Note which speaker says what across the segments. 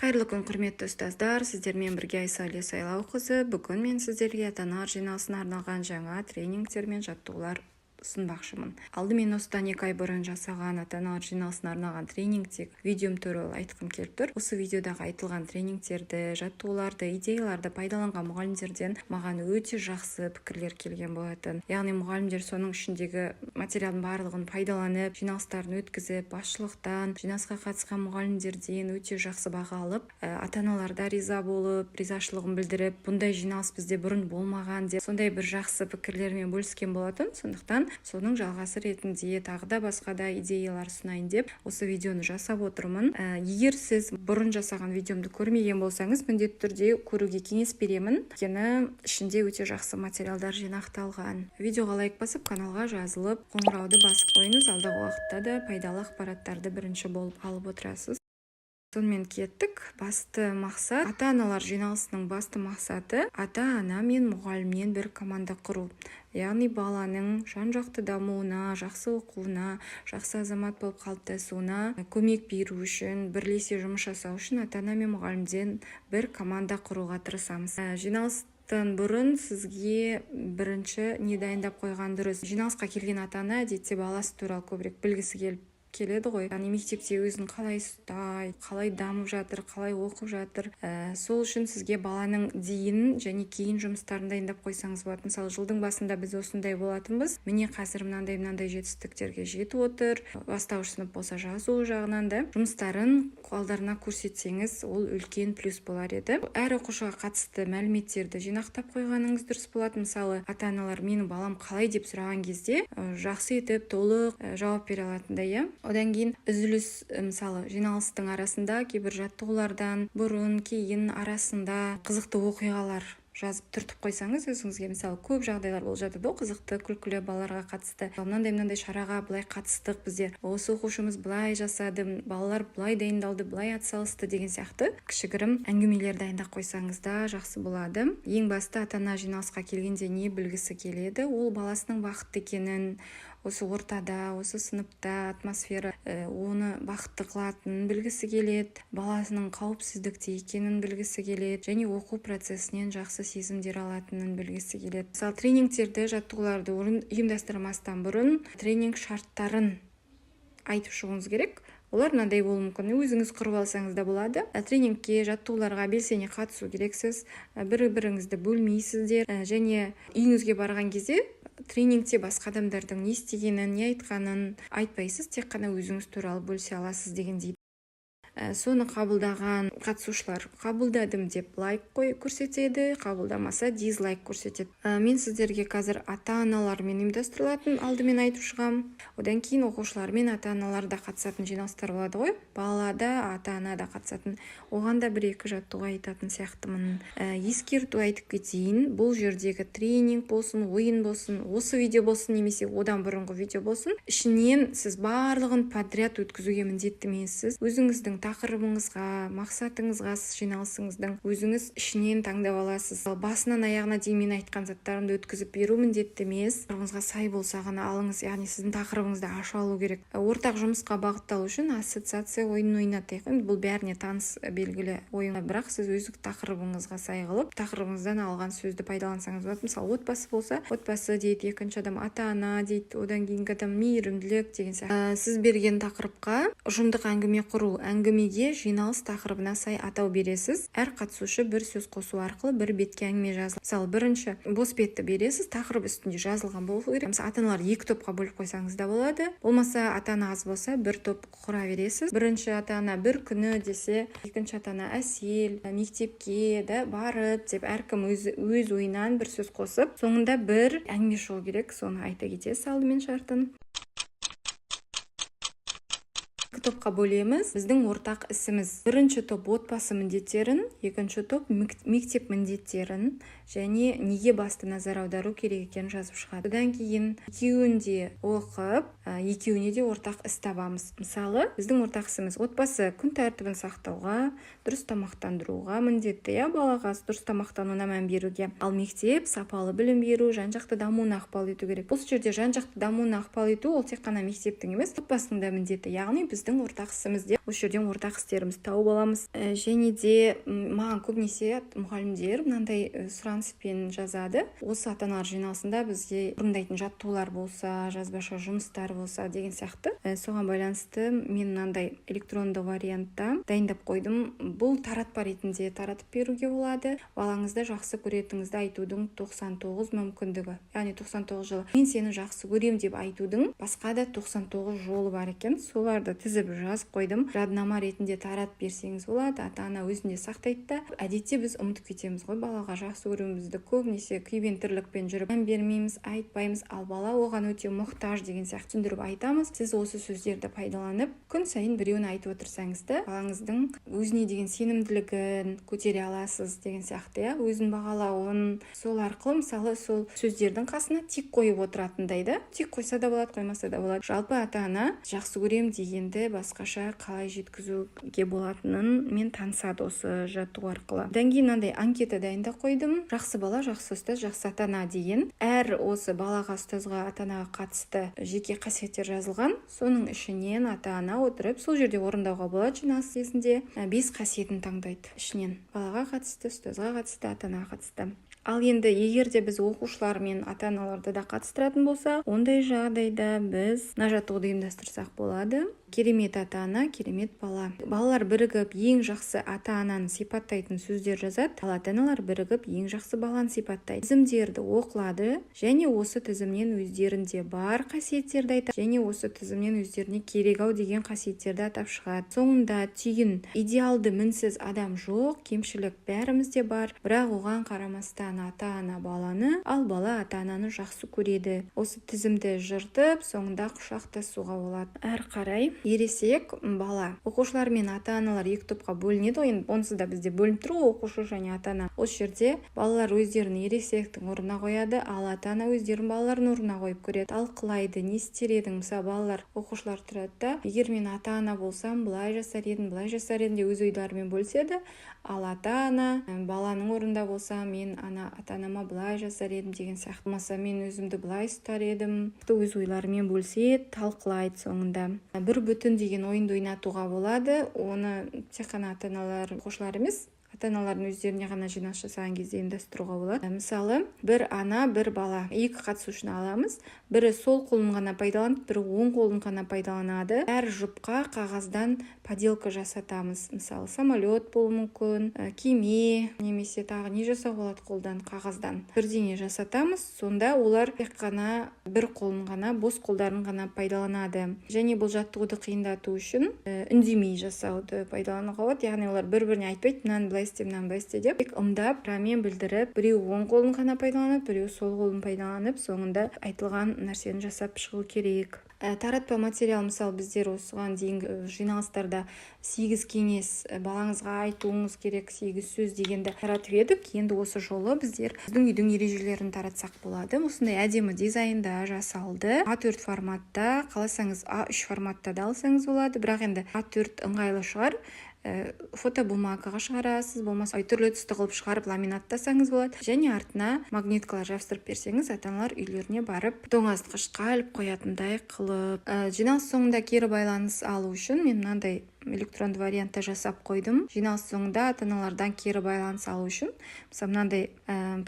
Speaker 1: Қайырлы күн, құрметті ұстаздар! Сіздермен бірге Айсәуле Сайлауқызы. Бүгін мен сіздерге ата-аналар жиналысына арналған жаңа тренингтер мен жаттығулар ұсынбақшымын. Алдымен осыдан 2 ай бұрын жасаған ата-аналар жиналысына арналған тренингтегі видеом туралы айтқым келіп тұр. Осы видеодағы айтылған тренингтерді, жаттығуларды, идеяларды пайдаланған мұғалімдерден маған өте жақсы пікірлер келген болатын. Яғни мұғалімдер соның ішіндегі материалдың барлығын пайдаланып, жиналыстарын өткізіп, басшылықтан, жиналысқа қатысқан мұғалімдерден өте жақсы баға алып, ата-аналар да риза болып, ризашылығын білдіріп, «Бұндай жиналыс бізде бұрын болмаған» деп, сондай бір жақсы пікірлермен бөліскен болатын. Сондықтан соның жалғасы ретінде тағы да басқа да идеялар ұсынайын деп осы видеоны жасап отырмын. Егер сіз бұрын жасаған видеомды көрмеген болсаңыз, міндетті түрде көруге кеңес беремін, өйткені ішінде өте жақсы материалдар жинақталған. Видеоға лайк басып, каналға жазылып, қоңырауды басып қойыңыз. Алдағы уақытта да пайдалы ақпараттарды бірінші болып алып отырасыз. Сонымен, кеттік. Басты мақсат, ата аналар жиналысының басты мақсаты – ата ана мен мұғалімнен бір команда құру. Яғни баланың жан жақты дамуына, жақсы оқуына, жақсы азамат болып қалыптасуына көмек беру үшін, бірлесе жұмыс жасау үшін ата ана мен мұғалімден бір команда құруға тырысамыз. Жиналыстан бұрын сізге бірінші не дайындап қойған дұрыс? Жиналысқа келген ата ана әдетте баласы туралы көбірек білгісі келіп келеді ғой, яғни мектепте өзін қалай ұстайды, қалай дамып жатыр, қалай оқып жатыр. Сол үшін сізге баланың дейін және кейін жұмыстарын дайындап қойсаңыз болады. Мысалы, жылдың басында біз осындай болатынбыз, міне, қазір мынандай мынандай жетістіктерге жетіп отыр. Бастауыш сынып болса, жазу жағынан да жұмыстарын алдарына көрсетсеңіз, ол үлкен плюс болар еді. Әр оқушыға қатысты мәліметтерді жинақтап қойғаныңыз дұрыс болады. Мысалы, ата аналар «Менің балам қалай?» деп сұраған кезде жақсы етіп, толық жауап бере алатындай, иә. Одан кейін үзіліс, мысалы, жиналыстың арасында, кейбір жаттығулардан бұрын, кейін, арасында қызықты оқиғалар жазып, түртіп қойсаңыз өзіңізге. Мысалы, көп жағдайлар болып жатады ғой, қызықты, күлкілі, балаларға қатысты. Мынандай мынандай шараға былай қатыстық біздер, осы оқушымыз былай жасады, балалар былай дайындалды, былай атсалысты деген сияқты кішігірім әңгімелер дайындап қойсаңыз да жақсы болады. Ең басты, ата ана жиналысқа келгенде не білгісі келеді? Ол баласының бақытты екенін, осы ортада, осы сыныпта атмосфера оны бақытты қылатынын білгісі келеді, баласының қауіпсіздікте екенін білгісі келеді және оқу процесінен жақсы сезімдер алатынын білгісі келеді. Мысалы, тренингтерді, жаттығуларды ұйымдастырмастан бұрын тренинг шарттарын айтып шығуыңыз керек. Олар мынандай болуы мүмкін, өзіңіз құрып алсаңыз да болады. Тренингке, жаттығуларға белсене қатысу керексіз, бір біріңізді бөлмейсіздер және үйіңізге барған кезде тренингте басқа адамдардың не істегенін, не айтқанын айтпайсыз, тек қана өзіңіз туралы бөлісе аласыз дегендей. Соны қабылдаған қатысушылар «Қабылдадым» деп лайк қой көрсетеді, қабылдамаса, дизлайк көрсетеді. Мен сіздерге қазір ата аналармен ұйымдастырылатын алдымен айтып шығамын. Одан кейін оқушылар мен ата аналар да қатысатын жиналыстар болады ғой, бала да, ата ана да қатысатын, оған да бір екі жаттығу айтатын сияқтымын. Ескерту айтып кетейін: бұл жердегі тренинг болсын, ойын болсын, осы видео болсын немесе одан бұрынғы видео болсын, ішінен сіз барлығын подряд өткізуге міндетті емессіз. Өзіңіздің тақырыбыңызға, мақсатыңызға, жиналысыңыздың өзіңіз ішінен таңдап аласыз. Ал басынан аяғына дейін мен айтқан заттарымды өткізіп беру міндетті емес. Тақырыбыңызға сай болса ғана алыңыз, яғни сіздің тақырыбыңызды аша алу керек. Ортақ жұмысқа бағытталу үшін ассоциация ойынын ойнатайық. Енді бұл бәріне таныс, белгілі ойын, бірақ сіз өз тақырыбыңызға сай қылып, тақырыбыңыздан алған сөзді пайдалансаңыз болады. Мысалы, отбасы болса, «отбасы» дейді, екінші адам «ата ана» дейді, одан кейінгі адам «мейірімділік» деген сияқты. Сіз берген тақырыпқа ұжымдық әңгіме құру. Әңгімеге жиналыс тақырыбына сай атау бересіз. Әр қатысушы бір сөз қосу арқылы бір бетке әңгіме жазылады. Мысалы, бірінші бос бетті бересіз, тақырып үстінде жазылған болу керек. Мысалы, ата аналар екі топқа бөліп қойсаңыз да болады, болмаса ата ана аз болса, бір топ құра бересіз. Бірінші ата ана «бір күні» десе, екінші ата ана «Әсел мектепке да барып» деп, әркім өз ойынан бір сөз қосып, соңында бір әңгіме шығу керек. Соны айта кетесіз алдымен шартын. Екі топқа бөлеміз. Біздің ортақ ісіміз: бірінші топ отбасы міндеттерін, екінші топ мектеп міндеттерін және неге басты назар аудару керек екенін жазып шығады. Одан кейін екеуін де оқып, екеуіне де ортақ іс табамыз. Мысалы, біздің ортақ ісіміз: отбасы күн тәртібін сақтауға, дұрыс тамақтандыруға міндетті, иә, балаға дұрыс тамақтануына мән беруге. Ал мектеп сапалы білім беру, жан жақты дамуына ықпал ету керек. Бұл жерде жан жақты дамуына ықпал ету – ол тек қана мектептің емес, отбасының да міндеті, яғни біздің Біздің ортақ ісіміз деп, осы жерден ортақ істерімізді тауып аламыз. Және де маған көбінесе мұғалімдер мынандай сұраныспен жазады: осы ата аналар жиналысында бізге орындайтын жаттығулар болса, жазбаша жұмыстар болса деген сияқты. Соған байланысты мен мынандай электронды вариантта дайындап қойдым. Бұл таратпа ретінде таратып беруге болады. Балаңызды жақсы көретініңізді айтудың 99 мүмкіндігі, яғни 99 жолы. Мен сені жақсы көрем деп айтудың басқа да 99 жолы бар екен, соларды тізіп жазып қойдым. Жадынама ретінде таратып берсеңіз болады. Ата ана өзінде сақтайды да. Әдетте біз ұмытып кетеміз ғой балаға жақсы көруімізді, көбінесе күйбең тірлікпен жүріп мән бермейміз, айтпаймыз, ал бала оған өте мұқтаж деген сияқты түсіндіріп айтамыз. Сіз осы сөздерді пайдаланып, күн сайын біреуін айтып отырсаңыз да, балаңыздың өзіне деген сенімділігін көтере аласыз деген сияқты, иә, өзін бағалауын. Сол арқылы, мысалы, сол сөздердің қасына тик қойып отыратындай да. Тик қойса да болады, қоймаса да болады. Жалпы, ата ана жақсы көрем дегенді басқаша қалай жеткізуге болатынын мен танысады осы жаттығу арқылы. Одан кейін мынандай анкета дайындап қойдым: жақсы бала, жақсы ұстаз, жақсы ата ана деген. Әр осы балаға, ұстазға, ата анаға қатысты жеке қасиеттер жазылған. Соның ішінен ата ана отырып, сол жерде орындауға болады. Жиналыс кезінде бес қасиетін таңдайды ішінен: балаға қатысты, ұстазға қатысты, ата анаға қатысты. Ал енді егер де біз оқушылар мен ата аналарды да қатыстыратын болсақ, ондай жағдайда біз мына жаттығуды ұйымдастырсақ болады: керемет ата ана, керемет бала. Балалар бірігіп ең жақсы ата ананы сипаттайтын сөздер жазады, ал ата аналар бірігіп ең жақсы баланы сипаттайды. Тізімдерді оқылады және осы тізімнен өздерінде бар қасиеттерді айтады және осы тізімнен өздеріне керек ау деген қасиеттерді атап шығады. Соңында түйін: идеалды, мінсіз адам жоқ, кемшілік бәрімізде бар, бірақ оған қарамастан ата ана баланы, ал бала ата ананы жақсы көреді. Осы тізімді жыртып, соңында құшақтасуға болады. Әрі қарай ересек бала. Оқушылар мен ата аналар екі топқа бөлінеді ғой, енді онсыз да бізде бөлініп тұр ғой, оқушы және ата ана. Осы жерде балалар өздерін ересектің орнына қояды, ал ата ана өздерін балалардың орнына қойып көреді, талқылайды: не істер едің? Мысалы, балалар, оқушылар тұрады да, егер мен ата ана болсам, былай жасар едім, былай жасар едім деп өз ойларымен бөліседі. Ал ата ана баланың орнында болса, мен ана ата анама былай жасар едім деген сияқты, болмаса мен өзімді былай ұстар едім, өз ойларымен бөліседі, талқылайды. Соңында бір бүтін деген ойынды ойнатуға болады. Оны тек қана ата аналар, оқушылар емес, ата аналардың өздеріне ғана жиналыс жасаған кезде ұйымдастыруға болады. Мысалы, бір ана, бір бала, екі қатысушыны аламыз. Бірі сол қолын ғана пайдаланып, бірі оң қолын ғана пайдаланады. Әр жұпқа қағаздан поделка жасатамыз. Мысалы, самолет болуы мүмкін, кеме немесе тағы не жасауға болады қолдан, қағаздан бірдеңе жасатамыз. Сонда олар тек қана бір қолын ғана, бос қолдарын ғана пайдаланады. Және бұл жаттығуды қиындату үшін үндемей жасауды пайдалануға болады, яғни олар бір біріне айтпайды, мынаны былай істе, мынаны былай істе деп. Тек ымдап, раммен білдіріп, біреуі оң қолын ғана пайдаланып, біреуі сол қолын пайдаланып, соңында айтылған нәрсені жасап шығу керек. Таратпа материал. Мысалы, біздер осыған дейінгі жиналыстарда сегіз кеңес, балаңызға айтуыңыз керек сегіз сөз дегенді таратып едік. Енді осы жолы біздер біздің үйдің ережелерін таратсақ болады. Осындай әдемі дизайнда жасалды, А4 форматта. Қаласаңыз, А3 форматта да алсаңыз болады, бірақ енді А4 ыңғайлы шығар. Фотобумагаға шығарасыз, болмаса түрлі түсті қылып шығарып, ламинаттасаңыз болады. Және артына магниткалар жабыстырып берсеңіз, ата аналар үйлеріне барып тоңазытқышқа іліп қоятындай қылып. Жиналыс соңында кері байланыс алу үшін мен мынандай электронды вариантта жасап қойдым. Жиналыс соңында ата аналардан кері байланыс алу үшін, мысалы, мынандай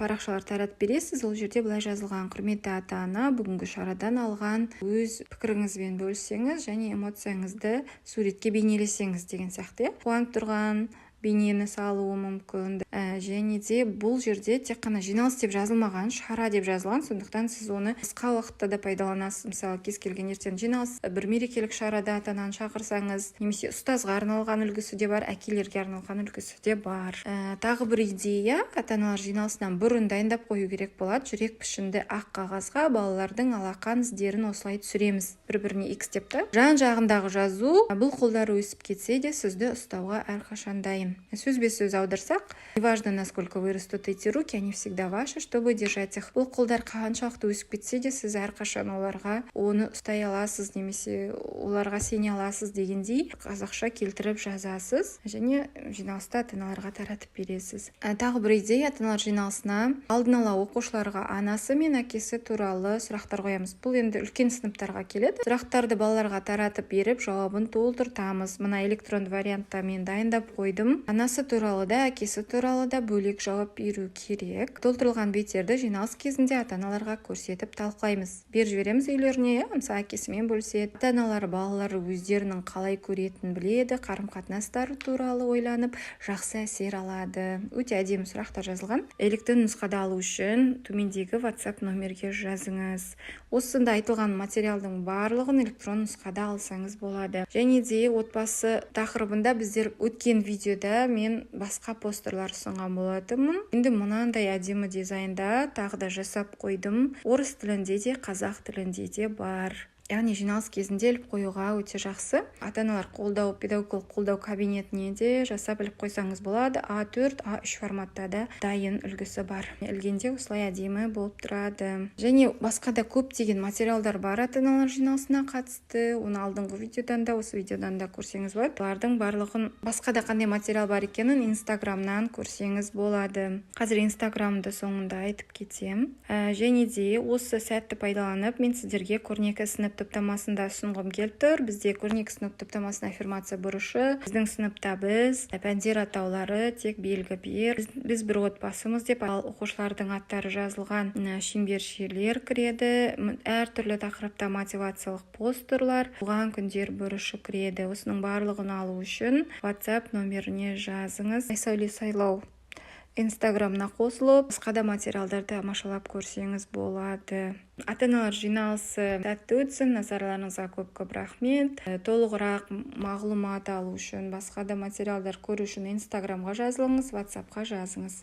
Speaker 1: парақшалар таратып бересіз. Ол жерде былай жазылған: құрметті ата ана, бүгінгі шарадан алған өз пікіріңізбен бөліссеңіз және эмоцияңызды суретке бейнелесеңіз деген сияқты, иә, қуанып тұрған бейнені салуы мүмкін. Және де бұл жерде тек қана жиналыс деп жазылмаған, шара деп жазылған, сондықтан сіз оны қысқа уақытта да пайдаланасыз. Мысалы, кез келген ертең жиналыс, бір мерекелік шарада ата ананы шақырсаңыз, немесе ұстазға арналған үлгісі де бар, әкелерге арналған үлгісі де бар. Тағы бір идея: ата аналар жиналысынан бұрын дайындап қою керек болады. Жүрек пішінді ақ қағазға балалардың алақан іздерін осылай түсіреміз, бір біріне икстеп та. Жан жағындағы жазу: бұл қолдары өсіп кетсе де, сізді ұстауға әрқашан дайын. екен. Сөзбе сөз аударсақ: «Неважно, насколько вырастут эти руки, они всегда ваши, чтобы держать их». Бұл қолдар қаншалықты өсіп кетсе де, сіз әрқашан оларға оны ұстай аласыз немесе оларға сене аласыз дегендей қазақша келтіріп жазасыз және жиналыста ата аналарға таратып бересіз. Тағы бір идея: ата аналар жиналысына алдын ала оқушыларға анасы мен әкесі туралы сұрақтар қоямыз. Бұл енді үлкен сыныптарға келеді. Сұрақтарды балаларға таратып беріп, жауабын толтыртамыз. Мына электронды вариантта мен дайындап қойдым. Анасы туралы да, әкесі туралы да бөлек жауап беру керек. Толтырылған беттерді жиналыс кезінде ата аналарға көрсетіп, талқылаймыз, беріп жібереміз үйлеріне, иә. Мысалы, әкесімен бөліседі. Ата аналар балалары өздерінің қалай көретінін біледі, қарым қатынастары туралы ойланып, жақсы әсер алады. Өте әдемі сұрақтар жазылған. Электронды нұсқада алу үшін төмендегі WhatsApp номерге жазыңыз. Осында айтылған материалдың барлығын электронды нұсқада алсаңыз болады. Және де отбасы тақырыбында біздер өткен видеода мен басқа постерлар ұсынған болатынмын. Енді мынандай әдемі дизайнда тағы да жасап қойдым. Орыс тілінде де, қазақ тілінде де бар, яғни жиналыс кезінде іліп қоюға өте жақсы. Ата аналар қолдау, педагогикалық қолдау кабинетіне де жасап іліп қойсаңыз болады. А4, А3 форматта да дайын үлгісі бар. Ілгенде осылай әдемі болып тұрады. Және басқа да көптеген материалдар бар ата аналар жиналысына қатысты. Оны алдыңғы видеодан да, осы видеодан да көрсеңіз болады. Олардың барлығын, басқа да қандай материал бар екенін Инстаграмнан көрсеңіз болады. Қазір Инстаграмды соңында айтып кетемін. Және де осы сәтті пайдаланып, мен сіздерге «Көрнекі сынып» топтамасын да ұсынғым келіп тұр. Бізде «Көрнекі сынып» топтамасының аффирмация бұрышы, «Біздің сыныпта біз», пәндер атаулары, «Тек белгі бер», «Біз бір отбасымыз» деп, ал оқушылардың аттары жазылған шеңбершелер кіреді, әртүрлі тақырыпта мотивациялық постерлар, туған күндер бұрышы кіреді. Осының барлығын алу үшін WhatsApp номеріне жазыңыз. Айсәуле Сайлау Инстаграмына қосылып, басқа да материалдарды тамашалап көрсеңіз болады. Ата аналар жиналысы сәтті өтсін! Назарларыңызға көп көп рахмет. Толығырақ мағлұмат алу үшін, басқа да материалдар көру үшін Инстаграмға жазылыңыз, WhatsAppқа жазыңыз.